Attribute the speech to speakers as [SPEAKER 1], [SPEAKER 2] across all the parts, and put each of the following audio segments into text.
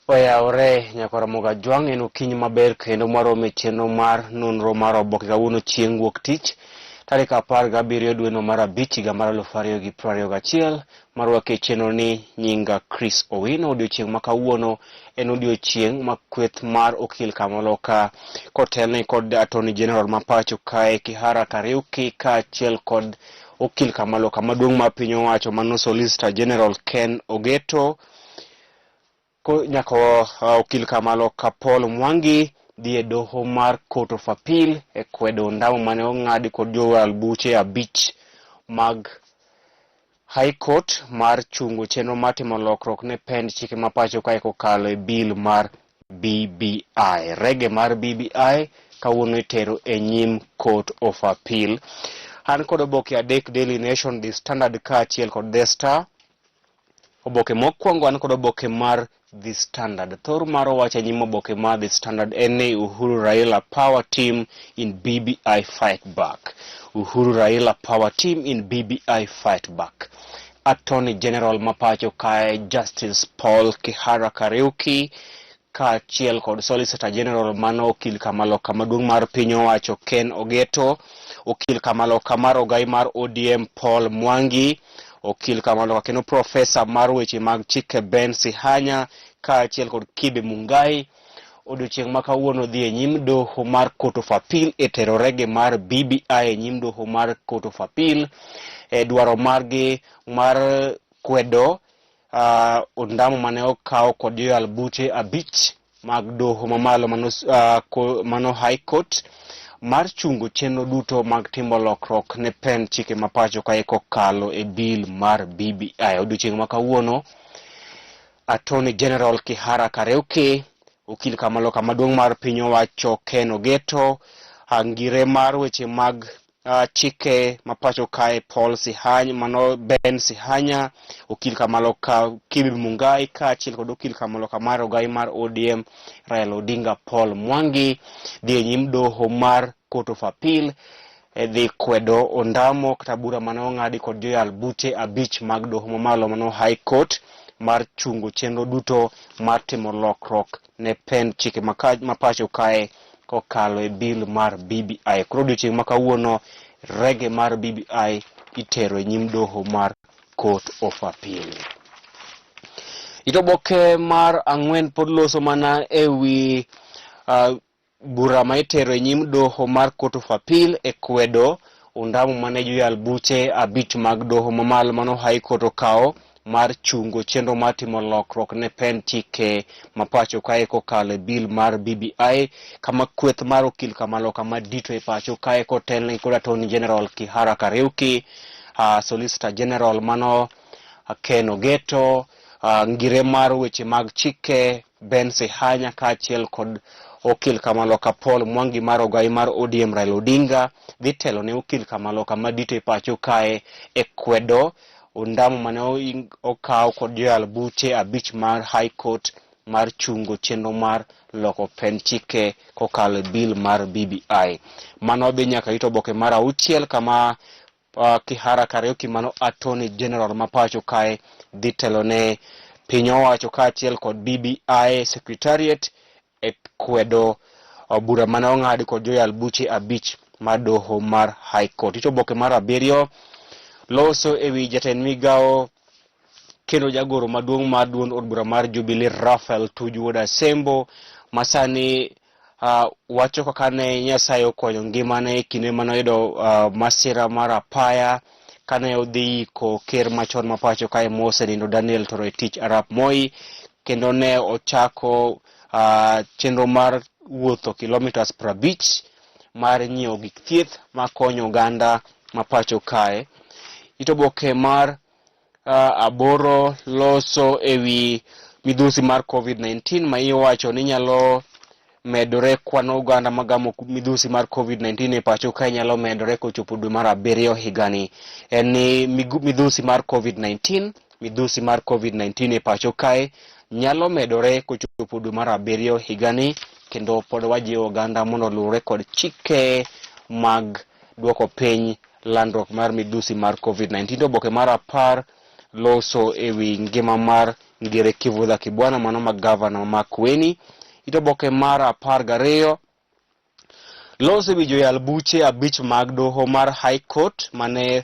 [SPEAKER 1] Oyawore nyakora Mogajwang' en okinyi maber kendo mwaromo e chenro mar nonro mar oboke kawuono chieng' wuok tich tarik 17 dweno mar abich higa mar 2021 marwake e chenro ni nyinga Chris Owino. Odiochieng' ma kawuono en odiochieng' ma kweth mar okil Kamaloka kotelne kod Attorney General ma pacho kae Kihara Kariuki kaachiel kod okil Kamaloka maduong' ma piny owacho mano Solicitor General Ken Ogeto nyaka okil Kamaloka Paul Mwangi dhi e doho mar Court of Appeal e kwedo ondamo mane ong'adi kod joyal buche abich mag High Court mar chungo chenro mar timo lokruok ne pend chike ma pacho kae kokalo e bill mar BBI. Rege mar BBI kawuono itero e nyim Court of Appeal. An kod oboke adek Daily Nation, The Standard kaachiel kod The Star. Oboke mokwongo an kod oboke mar The Standard. Thor mar wach e nyim oboke mar The Standard en ni Uhuru Raila Power Team in BBI Fight Back. Uhuru Raila Power Team in BBI Fight Back. Attorney General ma pacho kae Justice Paul Kihara Kariuki kaachiel kod Solicitor General mano okil kamaloka maduong' mar piny owacho Ken Ogeto, okil kamaloka mar ogai mar ODM Paul Mwangi, okil kamaloka kendo profesa mar weche mag chike Ben Sihanya kaachiel kod Kibe Mungai odiochieng' ma kawuono dhi e nyim doho mar Court of Appeal e tero rege mar BBI e nyim doho mar Court of Appeal e dwaro margi mar kwedo ondamo mane okaw kod joyal buche abich mag doho mamalo mano, mano High Court mar chungo chenro duto mag timo lokruok ne pend chike ma pacho kae kokalo e bill mar BBI. Odiochieng' ma kawuono Attorney General Kihara Kariuki, okil kamaloka maduong' mar piny owacho Ken Ogeto, ngire mar weche mag chike ma pacho kae Paul Sihanya, mano Ben Sihanya, okil kamaloka Kibi Mungai kaachiel kod okil kamaloka mar ogai mar ODM Raila Odinga Paul Mwangi dhi e nyim doho mar Court of Appeal e dhi kwedo ondamo kata bura mane ong'adi kod joyal buche abich mag doho mamalo mano High Court mar chungo chenro duto mar timo lokruok ne pend chike ma pacho kae kokalo e bill mar BBI. Koro odiochieng' ma kawuono rege mar BBI itero e nyim doho mar Court of Appeal. Itoboke mar ang'wen pod loso mana e wi bura ma itero e nyim doho mar Court of Appeal e kwedo ondamo mane joyal buche abich mag doho mamalo mano High Court okawo mar chungo chenro mar timo lokruok ne pend chike ma pacho kae kokalo e bill mar BBI kama kweth mar okil kamaloka madito e pacho kae kotelnegi kod Attorney General Kihara Kariuki, Solicitor General mano Ken Ogeto, ngire mar weche mag chike Ben Sihanya kaachiel kod okil kamaloka Paul Mwangi mar ogai mar ODM Raila Odinga dhi telo ne okil kamaloka madito e pacho kae e kwedo ondamo mane okaw kod joyal buche abich mar High Court mar chungo chenro mar loko pend chike kokalo e bill mar BBI. Mano dhi nyaka it oboke mar auchiel kama Kihara Kariuki mano Attorney General ma pacho kae dhi telo ne piny owacho kaachiel kod BBI Secretariat e kwedo bura mane ong'adi kod joyal buche abich mar doho mar High Court. It oboke mar abiriyo loso e wi jatend migawo kendo jagoro maduong' mar duond od bura mar Jubilee Raphael Tuju Wuod Asembo ma sani wacho kaka ne Nyasaye okonyo ngimane e kinde mane oyudo masira mar apaya kane odhi iko ker machon ma pacho kae mosenindo Daniel Toroitich arap Moi kendo ne ochako chenro mar wuotho kilomitas 50 mar nyiewo gik thieth makonyo oganda ma pacho kae. It oboke mar aboro loso e wi midhusi mar COVID-19 ma iwacho ni nyalo medore kwan oganda magamo midhusi mar COVID-19 e pacho kae nyalo medore kochopo dwe mar abiriyo higani. En ni midhusi mar COVID-19, midhusi mar COVID-19 e pacho kae nyalo medore kochopo dwe mar abiriyo higani kendo pod wajiwo oganda mondo oluwre kod chike mag duoko piny landruok mar midhusi mar COVID-19. To oboke mar 10 loso e wi ngima mar Ngire Kivutha Kibwana mano ma gavana ma Makueni. It oboke mar 12 loso ewi joyal buche abich mag doho mar High Court mane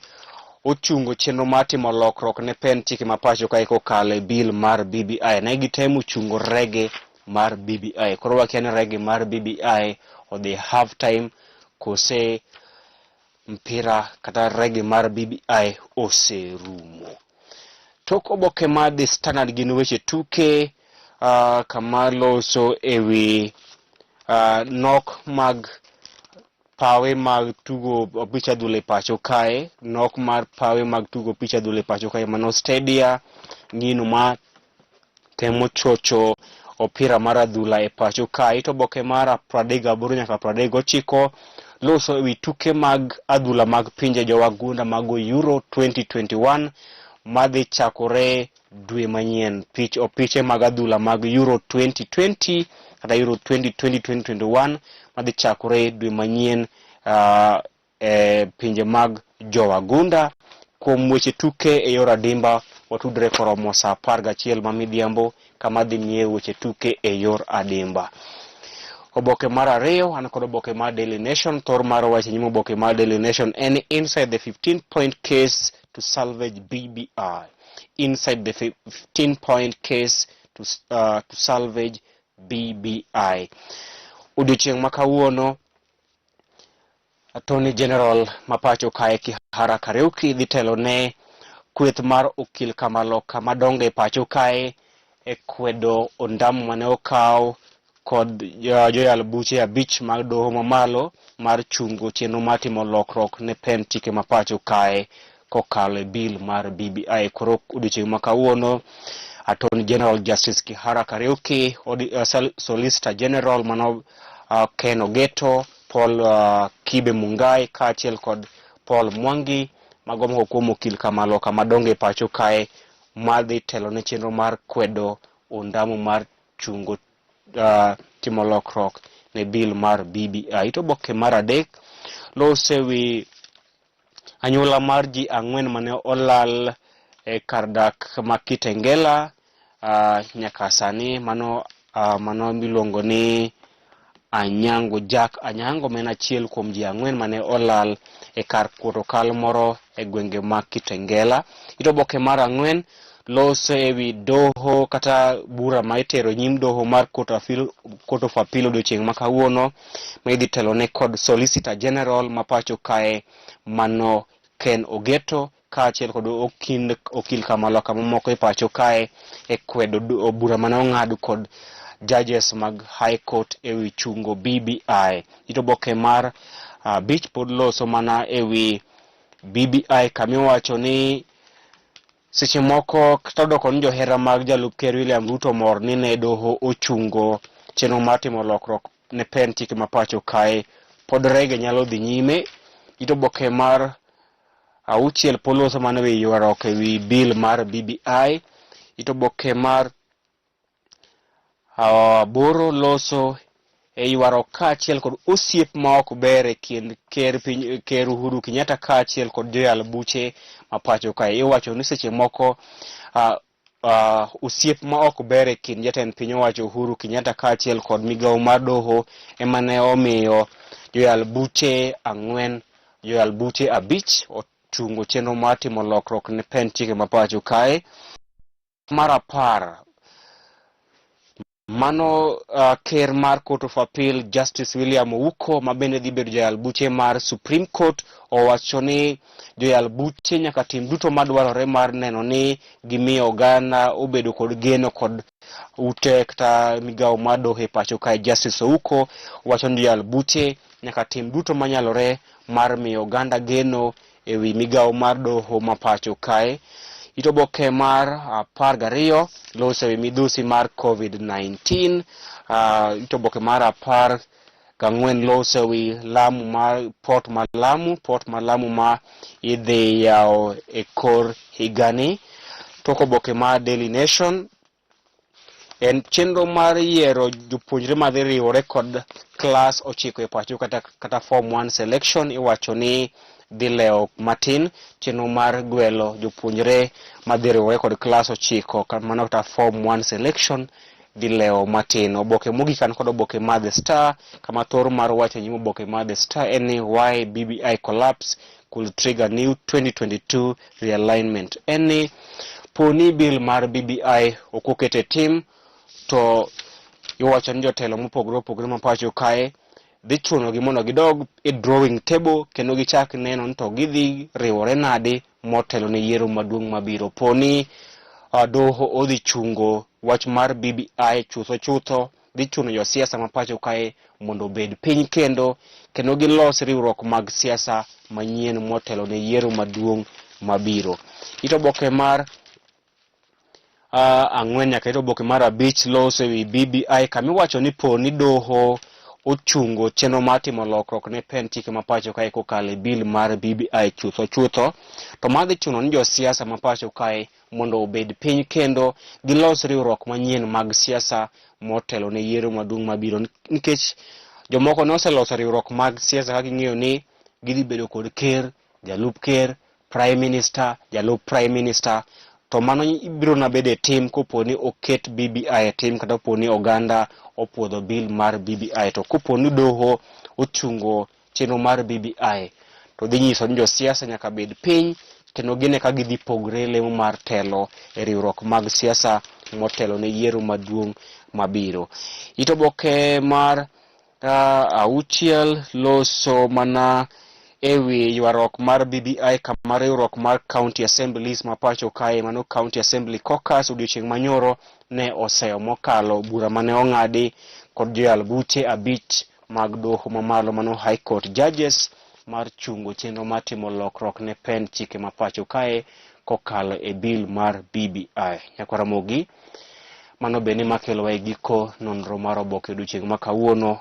[SPEAKER 1] ochungo chenro mar timo lokruok ne pend chike ma pacho kae kokalo e bill mar BBI. Ne gitemo chungo rege mar BBI. Koro wakia ni rege mar BBI odhi half time kose mpira kata rege mar BBI oserumo. Tok oboke mar The Standard gin weche tuke kama loso ewi nok mag pawe mag tugo opich adhula e pacho kae, nok mar pawe mag tugo opich adhula e pacho kae mano stadia ngino ma temo chocho opira mar adhula e pacho kae. To oboke mar 38 nyaka 39 loso ewi tuke mag adhula mag pinje jowagunda mag Euro 2021 madhi chakore dwe manyien. Pich opiche mag adhula mag Euro 2020 kata Euro 2020-2021 madhi chakore dwe manyien e pinje mag jowagunda. Kuom weche tuke e yor adimba watudre koromo saa 11 ma midhiambo kama dhi miye weche tuke e yor adimba. Oboke mar ariyo an kod oboke mar Daily Nation. Thor mar wach nyim oboke mar Daily Nation en inside the 15 point case to salvage BBI. Inside the 15 point case to salvage BBI. Odiochieng' ma kawuono Attorney General ma pacho kae Kihara Kariuki dhi telo ne kweth mar okil kamaloka madongo e pacho kae e kwedo ondamo mane okaw kod joyal buche abich mag doho mamalo mar chungo chenro mar timo lokruok ne pend chike ma pacho kae kokalo e bill mar BBI. Koro odiochieng' ma kawuono Attorney General Justice Kihara Kariuki, Solicitor General mano Ken Ogeto, Paul Kibe Mungai kaachiel kod Paul Mwangi mago moko kuom okil kamaloka madongo e pacho kae madhi telo ne chenro mar kwedo ondamo mar chungo timo lokruok ne bill mar BBI. To oboke mar adek lose wi anyuola mar ji ang'wen mane olal e kar dak ma Kitengela nyaka sani mano miluongo ni Anyango Jack Anyango ma en achiel kuom ji ang'wen mane olal e kar kuoto kal moro e gwenge ma Kitengela. Ito oboke mar ang'wen loso e wi doho kata bura ma itero nyim doho mar Court of Appeal odiochieng' ma kawuono ma idhi telone kod Solicitor General ma pacho kae mano Ken Ogeto kaachiel kod okil kamaloka mamoko e pacho kae e kwedo bura mane ong'ad kod judges mag High Court e wi chungo BBI. Ito oboke mar abich pod loso mana e wi BBI kamiwacho ni seche moko kata odoko ni johera mag jalup ker William Ruto mor ni ne doho ochungo chenro mar timo lokruok ne pend chike ma pacho kae, pod rege nyalo dhi nyime. Ito oboke mar auchiel pod loso mana wi ywaruok e wi bill mar BBI. Ito oboke mar aboro loso e ywaruok kaachiel kod osiep ma ok ber e kind ker Uhuru Kenyatta kaachiel kod joyal buche ma pacho kae. Iwacho ni seche moko osiep ma ok ber e kind jatend piny owacho Uhuru Kenyatta kaachiel kod migawo mar doho ema ne omiyo joyal buche ang'wen, joyal buche abich ochungo chenro mar timo lokruok ne pend chike ma pacho kae. Mar 10 mano ker mar Court of Appeal Justice William Ouko ma bende dhi bedo jayal buche mar Supreme Court owacho ni joyal buche nyaka tim duto madwarore mar neno ni gimiyo oganda obedo kod geno kod ute kata migawo mar doho e pacho kae. Justice Ouko wacho ni joyal buche nyaka tim duto manyalore mar miyo oganda geno e wi migawo mar doho ma pacho kae. It oboke mar 12 loso e wi midhusi mar COVID-19. It oboke mar 14 loso e wi Lamu mar port ma Lamu, port ma Lamu ma idhi yawo e kor higani. Tok oboke mar Daily Nation en chenro mar yiero jopuonjre madhi riwore kod klas 9 e pacho kata form 1 selection. Iwacho ni dhi lewo matin chenro mar gwelo jopuonjre madhi riwore kod klas ochiko mano kata form 1 selection dhi lewo matin. Oboke mogik an kod oboke mar The Star kama thor mar wach e nyim oboke mar The Star en ni why BBI collapse could trigger new 2022 realignment. En ni poni bill mar BBI ok oket e tim to iwacho ni jotelo mopogore opogore ma pacho kae dhi chunogi mondo gidog e drawing table kendo gichak neno ni to gidhi riwore nade motelo ne yiero maduong' mabiro. Poni doho odhi chungo wach mar BBI chutho chutho dhi chuno josiasa ma pacho kae mondo obed piny kendo kendo gilos riwruok mag siasa manyien motelo ne yiero maduong' mabiro. It oboke mar ang'wen nyaka it oboke mar abich loso ewi BBI kama iwacho ni po ni doho ochungo chenro mar timo lokruok ne pend chike ma pacho kae kokalo e bill mar BBI chutho chutho to ma dhi chuno ni josiasa ma pacho kae mondo obed piny kendo gilos riwruok manyien mag siasa motelo ne yiero maduong' mabiro nikech jomoko ne oseloso riwruok mag siasa ka ging'eyo ni gidhi bedo kod ker, jalup ker, prime minister, jalup prime minister to mano biro na bedo e tim kopo ni oket BBI e tim kata kopo ni oganda opuodho bill mar BBI to kopo ni doho ochungo chenro mar BBI to dhi nyiso ni josiasa nyaka bed piny kendo gine ka gidhi pogre lemo mar telo e riwruok mag siasa motelo ne yiero maduong' mabiro. It oboke mar auchiel loso mana ewi ywaruok mar BBI kama riwruok mar County Assemblies ma pacho kae mano County Assembly Caucus odiochieng' manyoro ne oseyo mokalo bura mane ong'adi kod joyal buche abich mag doho mamalo mano High Court Judges mar chungo chenro mar timo lokruok ne pend chike ma pacho kae kokalo e bill mar BBI. Nyakwar Ramogi, mano bende makelowa e giko nonro mar oboke odiochieng' ma kawuono.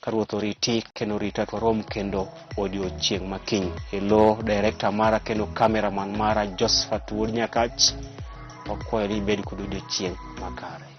[SPEAKER 1] Ka Ruoth oriti kendo orita to warom kendo odiochieng' ma kiny. Hello director mara kendo cameraman mara Josephat Wuod Nyakach, wakwayo ni ibed kod odiochieng' makare.